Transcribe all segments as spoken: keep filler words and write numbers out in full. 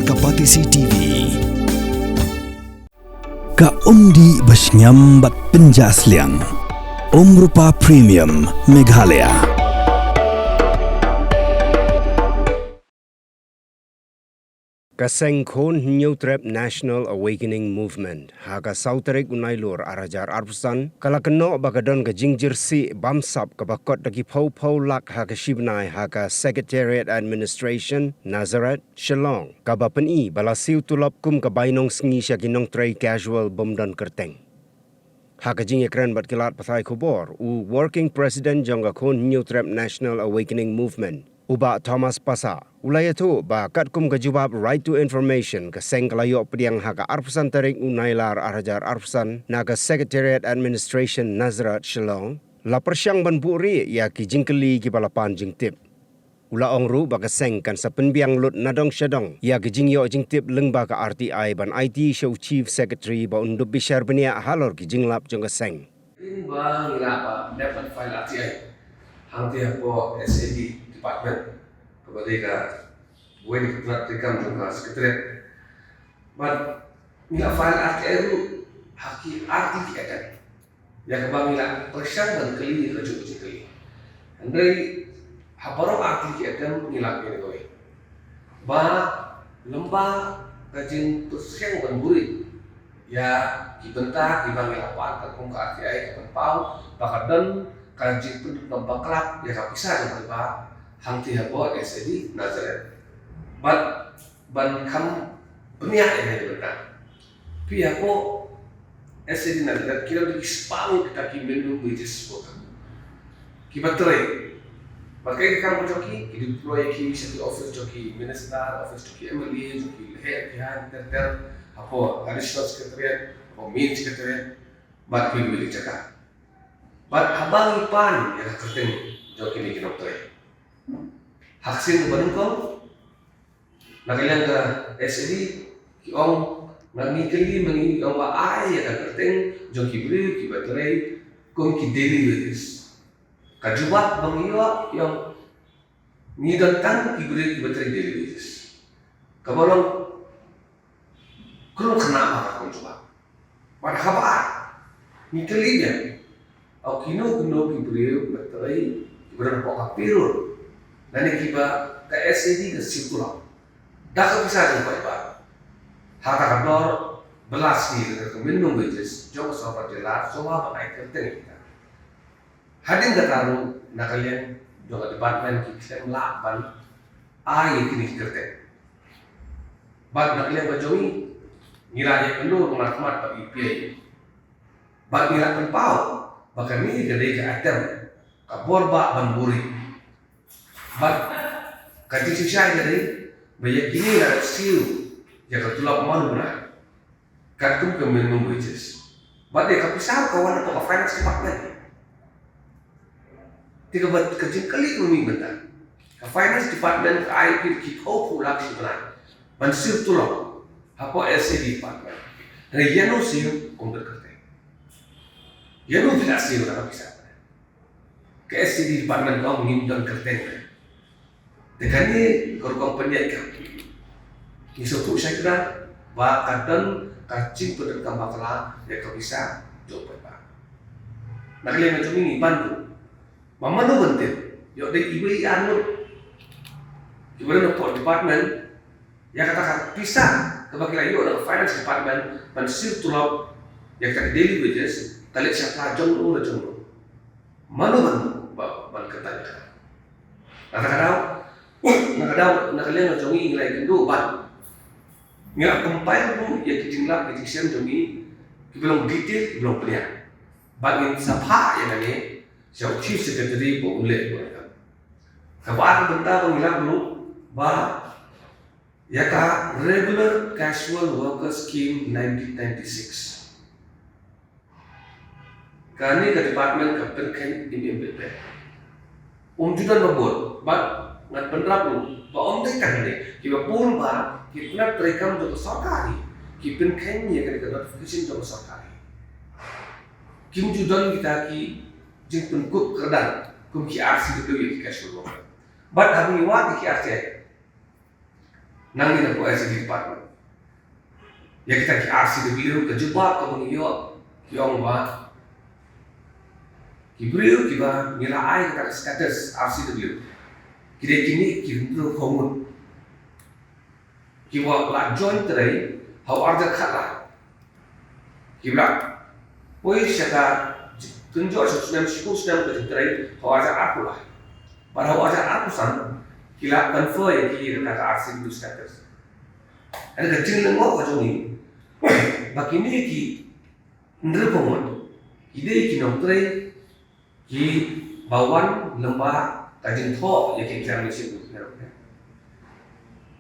Ka Batesi T V. Ka umdih ba shngiam bad pynjah sliang. Umrupa Premium Meghalaya. Ka seng Khun Hynñiewtrep National Awakening Movement ha ka saw tarik u Nailur ar hajar arphew san ka la kynnoh ba ka don ka jingjyrsieh bamsap kaba kot da ki phew phew lak ha ka shi bnai ha ka Secretariat Administration, Nazareth, Shillong, kaba pyni ba la siew tulop kum ka bainong sngi sha ki nongtrei casual bym don kyrteng. Ha ka jingïakren bad ki lad pathai khubor, u Working President jong ka Khun Hynñiewtrep National Awakening Movement, u Bah Thomas Passah, u la ïathuh ba katkum ka jubab Right to Information, ka seng ka la ïoh pdiang ha ka arphew san tarik u Nailar ar hajar arphew san na ka Secretariat Administration, Nazareth, Shillong, la pyrshang ban buhrieh ïa ki jingkylli kiba la pan jingtip. U la ong ruh ba ka seng kan sa pynbiang lut na dong sha dong ïa ki jingïoh jingtip lyngba ka R T I ban aiti sha u Chief Secretary ba un dup bishar bniah halor ki jinglap jong ka seng. Kin ba ngi lah ba dep ban file R T I hangtei hapoh S A D department, kaba dei ka wei na ka tnat treikam jong ka Secretariat. Bad ngi lah file R T I ruh ha ki artylli ki item ïa kaba ngi lah pyrshang ban kylli ïa kajuh ka jingkylli. Hynrei ha baroh artylli ki item ngi lah kylli kawei ba lem bad ka jingpyrshang ban buhrieh ïa ki bynta kiba ngi lah pan katkum ka R T I, ka pynpaw ba ka don ka jingpyndonkam baklap ïa ka pisa jong ki paidbah hangtei hapoh S A D Nazareth. Bad ban kham bniah ïa kane ka bynta. Phi hapoh S A D Nazareth ki don ki spah ngut kita ki minimum wages worker kiba trei. Bad kaei ka kam ka jong ki? Ki deploy ïa ki sha ki office jong ki minister, office jong ki M L A, jong ki leheh lehai ter ter, hapoh Additional Secretariat, hapoh Main Secretariat, bad kiwei kiwei ki jaka. Bad haba ngi pan ïa ka kyrteng jong kine ki nongtrei, ha ka sien kaba nyngkong, na ka liang ka S A D ki ong, nga ngi kylli ma ngi, ki ong ba ai ïa ka kyrteng jong ki briew kiba trei kum ki daily wages. Ka jubab ba ngi ïoh, ki ong ngi don tang ki briew kiba trei daily wages. Kaba long khlem khynnah ma ka kong jubab. Bad haba ar ngi kylli biang, ïa kino kino ki briew kiba trei kiba don hapoh ka payroll lane kiba ka S A D ka siew tulop da ka pisa jong ka paidbah ha kata ka dor bylla sngi, ka minimum wages jong ka sorkar jylla, shuwa ban ai kyrteng ïa kita. Hadien kata ruh na ka liang jong ka department ki khlem lah ban ai ïa kine ki kyrteng. Bad na ka liang ka jong ngi, ngi la ïakynduh ryngkat bad i P I A. Bad ngi la pynpaw ba kane ka dei ka item ka bor bha ban buhrieh. Bad ka jingshisha ka dei ba ïa kine la siew ïa ka tulop mano mano katkum ka minimum wages. Bad ïa ka pisa ka wan na ka finance department. Te kaba ka jingkylli ka mih mynta, ka finance department ka ai ki phew phew lak shi bnai ban siew tulop hapoh S A D department. Hynrei ïano siew ym don kyrteng. Ïano phi la siew ïa ka pisa? Ka S A D department ka ong ngim don kyrteng. Te kane ka rukom pynïaid kam, ngi sngewthuh shai kdar ba ka don ka jingpyndonkam bakla ïa ka pisa jong paidbah. Na ka liang jong ngi ngi pan ruh ba mano ban tip, ïoh dei iwei i ar ngut kiba don hapoh department ïa kata ka pisa kaba ki la ïoh na ka finance department ban siew tulop ïa kata ka daily wages, ka leit sha pla jong no la jong no. Mano ban, ba, ban kyntait ïa kata? Na kata ka daw, na ka daw, na ka liang jong ngi ngi la ïakynduh bad ngi la compile ruh ïa ki jinglap ki jingshem jong ngi kiba long detail, kiba long bniah. Bad ngin sa phah ïa kane sha u Chief Secretary ba un leh ïa kane. Kaba ar ka bynta ba ngi lap ruh ba ïa ka Regular Casual Worker Scheme nineteen ninety-six. Kane ka department ka pynkheiñ im im beit beit. Um ju don ba bun, bad ngan pynrap ruh ba ym dei tang kane, kiba bun ba ki tnat treikam jong ka sorkar hi ki pynkheiñ ïa kane ka notification jong ka sorkar hi. Kim ju don kita ki jingpynkup kyrdan kum ki R C W ïa ki casual worker. Bad haba ngi wad ïa ki R T I, Nangne na pdeng I C D department, ïa kita ki R C W ka jubab kaba ngi ïoh ki ong ba ki briew kiba ngi la ai kata ka status R C W ki dei kine ki hynriewphew ngut kiba la join trei ha u arhajar khatlai, kiba la poi sha ka kynjoh sha u snem, shiphew snem ka jingtrei ha u arhajar arphew lai. Bad ha u arhajar arphew san ki la confer ïa ki ïa kata ka R C W status. Hynrei ka jinglyngngoh ka jong ngi ba kine ki hynriewphew ngut ki dei ki nongtrei kiba wan lyngba ka jingthoh ïa ki examination,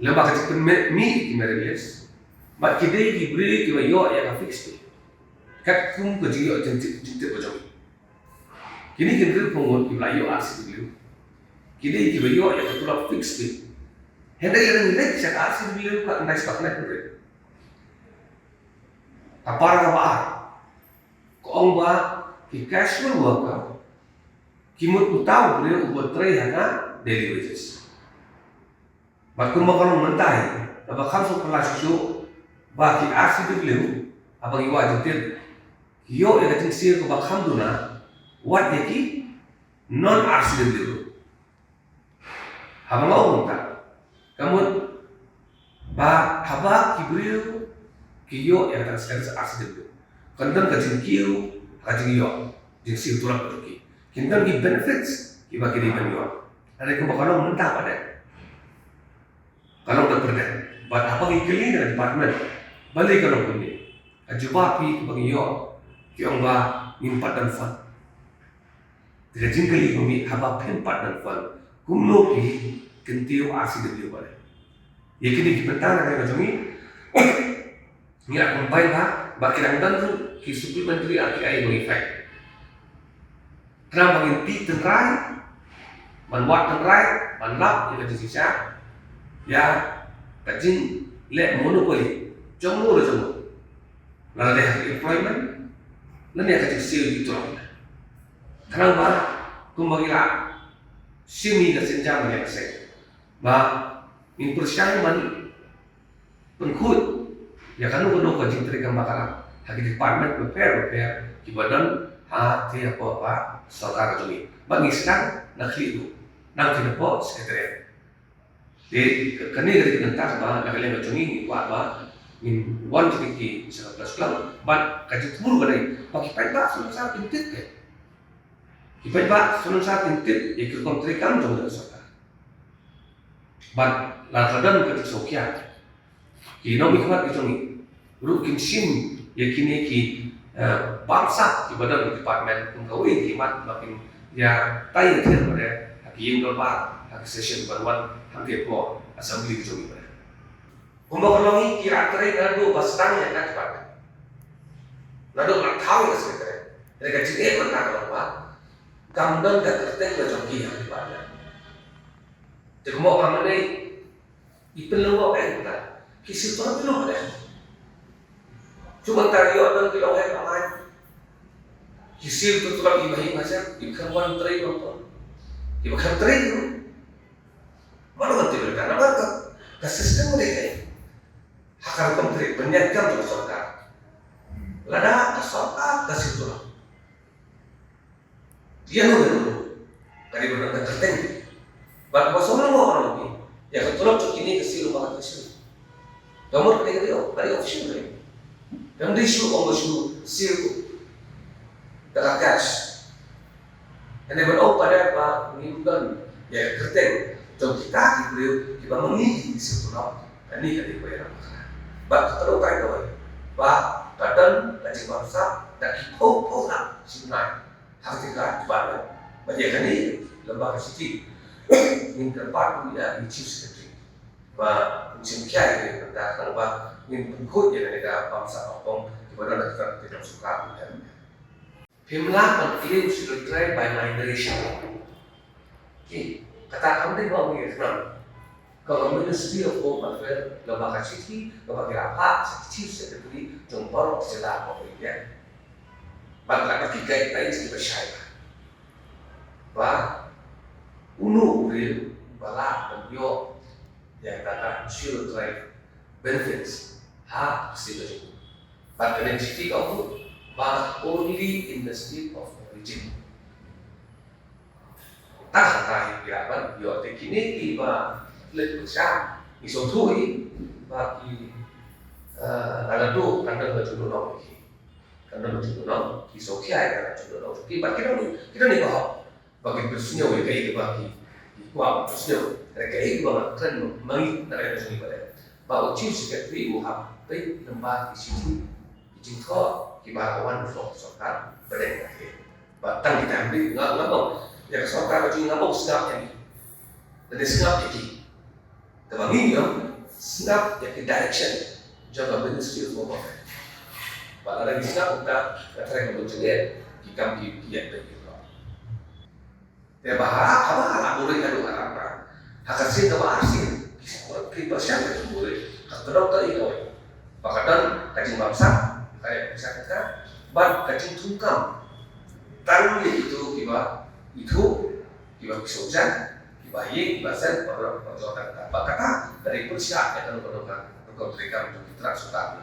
lyngba ka jingpynmih ki merit list, bad ki dei ki briew kiba ïoh ïa ka fixed pay katkum ka jingïoh jingtip, jingtip ka jong ngi. Kine ki hynriewphew ngut kiba la ïoh R C W ki dei kiba ïoh ïa ka tulop fixed pay. Hynrei lada ngi leit sha ka R C W ka khyndai spah khyndai phew hynriew, ka para kaba ar, ka ong ba ki casual worker ki mut uta u briew uba trei ha ka daily wages. Bad kumba ka long mynta hi, kaba kham sngewphylla shuh shuh ba ki R C W haba ngi wad jingtip ki ïoh ïa ka jingsiew kaba kham duna wat ïa ki non R C W. Haba nga ong kumta, ka mut ba haba ki briew ki ïoh ïa kata ka status R C W, kan don ka jingkiew ha ka jingïoh jingsiew tulop ka jong ki, kin don ki benefits kiba ki dei ban ïoh. Hynrei kumba ka long mynta pat de, ka long da pyrthei. Bad haba ngi kylli na ka department balei ka long kumne, ka jubab hi kaba ngi ïoh, ki ong ba ngim pat don fund. Te ka jingkylli ka mih, haba phim pat don fund, kumno phi kyntiew R C W balei? Ïa kine ki bynta na ka jong ngi, ngi la combine bha, ba ki dang don ruh ki supplementary R T I ba ngi file. Khnang ba ngin tih tynrai, ban wad tynrai, ban lap ïa ka jingshisha ïa ka jingleh monopoly jong no la jong no, lada dei ha ka employment lane ha ka jingsiew ki tulop. Khnang ba kumba ngi la shim ïa ka sienjam ïa ka seng, ba ngin pyrshang ban pynkhuid ïa kano kano ka jingtrei kam bakla ha ki department bapher bapher kiba don ha, te hapoh ka sorkar ka jong ngi. Bad ngi sdang na khlieh ruh, nangta hapoh secretariat. Te kane ka dei ka bynta ba na ka liang ka jong ngi ngi kwah ba ngin wan ki ki sha ka Press Club bad ka jingthmu ka dei ba ki paidbah sngewsarong kin tip, ki paidbah sngewsarong kin tip ïa ki rukom treikam jong ka sorkar. Bad lada don ka jingsngewkhia, ki nongmihkhmat ki jong ngi ruh kin shim ïa kine ki, eh, bamsap kiba don ha department kum kawei ki mat ba kin ïa tai ïa thied ba dei ha ki ïing dorbar, ha ki session ban wan hangtei hapoh assembly ki jong ngi ba dei. Kumba ka long hi ki la trei naduh ba sdang ïa ka department, naduh ba la thaw ïa ka secretary. Hynrei ka jingeh mynta ka long ba kam don ka kyrteng ka jong ki ha ka department. Te kumba ka mynta i pynlong ba ka ïa ka ki siew tulop ki long ba dei. Shu mynta ïoh don ki long heh ba mai. Ki siew tulop i ba hi ma sha i khlem wan trei ba pon, i ba khlem trei ruh. Mano ban tip ïa ka, namar ka, ka system ka dei kaei? Ha ka rukom trei pynïaid kam jong ka sorkar, lada ka sorkar ka siew tulop, ïa no ïa no ka dei ban don ka kyrteng. Bad kaba sngewlyngngoh ka long ïa ka tulop jong kine ka siew lyngba ka siew. Ka mut ka dei ka dei, ka dei official ka dei. Kam dei shu ong ba shu siew da ka cash. Hynrei ban ong pat ba ngim don ïa ka kyrteng jong kita ki briew kiba ma ngi ki siew tulop, kane ka dei kaba ïarap bakla. Bad ka kynnoh kai kawei ba ka don ka jingbamsap da ki phew phew lak shibnai ha kata ka department. Bad ïa kane lem bad ka shithi ngin kyrpad ïa i Chief Secretary ba un shim khia ïa kane ka bynta khnang ba ngin pynkhuid ïa kane ka bamsap bamtong kiba don ha kata ka sorkar. Phim lah ban claim shu trei by migration. Ki, kata kam dei ba ngi khnang. Ka Ministry of Home Affairs lem bad ka shithi kaba ki la phah sha ki Chief Secretary jong baroh ki jylla hapoh India. Bad ka, ka ki guidelines kiba shai ba, ba uno u briew ba lah ban ïoh ïa kata ka Scheduled Tribe benefits ha ka state ka jong u. Bad kane ka chithi ka ong ba only in the state of origin. Tang hangta hi ïa ban ïoh te kine kiba leit pyrshah, ngi sngewthuh hi ba ki, eh, lada dei kan don ka jingdon nong ki. Kan don ka jingdon nong, ki sngewkhia ïa ka jingdon nong ki, bad ki don, ki don ïa ka hok ba kin pynsngew ïa kaei kaba ki, ki kwah ban pynsngew. Hynrei kaei kaba nga kren ma ngi na ka liang jong ngi ba dei ba u Chief Secretary u hap peit lyngba ki shithi, ki jingthoh kiba la wan na ka sorkar pdeng ka he. Ba tang kita hynrei nga, nga ong ïa ka sorkar ka jong ngi, nga ong sngap ïa ngi. Lane sngap ïa ki. Kaba ngi ong sngap ïa ki direction jong ka Ministry of Home Affairs. Ba lada ngi sngap, kumta nga tharai ka bun jingeh ki kam ki, ki ïa peit ïa ka. Te ba ha, haba ha la buhrieh haduh arphew, ha ka sien kaba arsien ki, ki pyrshang ka jingbuhrieh, ka kdew ka ïa kawei. Ba ka don ka jingbamsap, ka ïa bamsap ka, bad ka jingthungkam tang ïa kito kiba ithuh, kiba ki sngewsih, kiba ïeit, kiba sngewsih, kiba ïoh, kiba jot, ka, ba kata ka dei pyrshah ïa kano kano ka rukom treikam jong ki trak sorkar.